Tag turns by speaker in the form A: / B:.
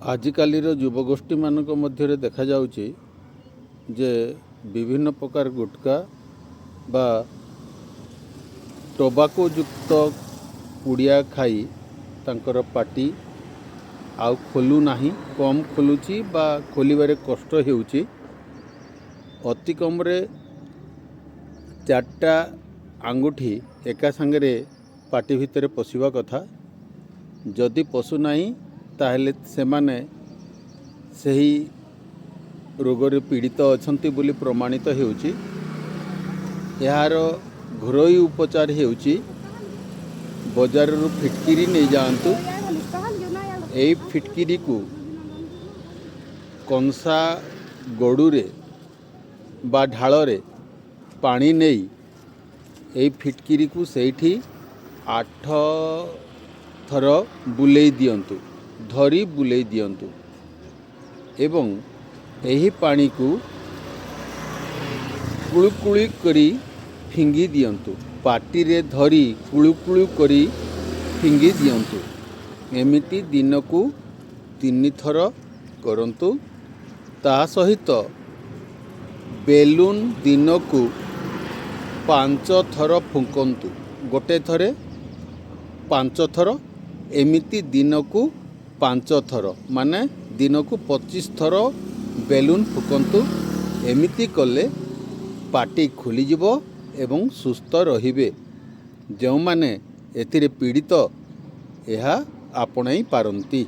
A: ଆଜିକାଲିର ଯୁବଗୋଷ୍ଠୀମାନଙ୍କ ମଧ୍ୟରେ ଦେଖାଯାଉଛି ଯେ ବିଭିନ୍ନ ପ୍ରକାର ଗୁଟ୍ଖା ବା ଟୋବାକୋ ଯୁକ୍ତ ପୁଡ଼ିଆ ଖାଇ ତାଙ୍କର ପାଟି ଆଉ ଖୋଲୁନାହିଁ, କମ୍ ଖୋଲୁଛି ବା ଖୋଲିବାରେ କଷ୍ଟ ହେଉଛି। ଅତି କମ୍ରେ 4ଟା ଆଙ୍ଗୁଠି ଏକା ସାଙ୍ଗରେ ପାଟି ଭିତରେ ପଶିବା କଥା। ଯଦି ପଶୁନାହିଁ, ତା'ହେଲେ ସେମାନେ ସେହି ରୋଗରେ ପୀଡ଼ିତ ଅଛନ୍ତି ବୋଲି ପ୍ରମାଣିତ ହେଉଛି। ଏହାର ଘରୋଇ ଉପଚାର ହେଉଛି, ବଜାରରୁ ଫିଟକିରି ନେଇଯାଆନ୍ତୁ। ଏଇ ଫିଟକିରିକୁ କଂସା ଗଡ଼ୁରେ ବା ଢାଳରେ ପାଣି ନେଇ ଏଇ ଫିଟକିରିକୁ ସେଇଠି 8 ଥର ବୁଲେଇ ଦିଅନ୍ତୁ, ଧରି ବୁଲେଇ ଦିଅନ୍ତୁ ଏବଂ ଏହି ପାଣିକୁ କୁଳୁକୁଳି କରି ଫିଙ୍ଗି ଦିଅନ୍ତୁ। ପାଟିରେ ଧରି କୁଳୁକୁଳୁ କରି ଫିଙ୍ଗି ଦିଅନ୍ତୁ। ଏମିତି ଦିନକୁ 3 ଥର କରନ୍ତୁ। ତା ସହିତ ବେଲୁନ୍ ଦିନକୁ 5 ଥର ଫୁଙ୍କନ୍ତୁ। ଗୋଟେ ଥରେ 5 ଥର, ଏମିତି ଦିନକୁ 5 ଥର, ମାନେ ଦିନକୁ 25 ଥର ବେଲୁନ୍ ଫୁଙ୍କନ୍ତୁ। ଏମିତି କଲେ ପାଟି ଖୋଲିଯିବ ଏବଂ ସୁସ୍ଥ ରହିବେ। ଯେଉଁମାନେ ଏଥିରେ ପୀଡ଼ିତ, ଏହା ଆପଣେଇ ପାରନ୍ତି।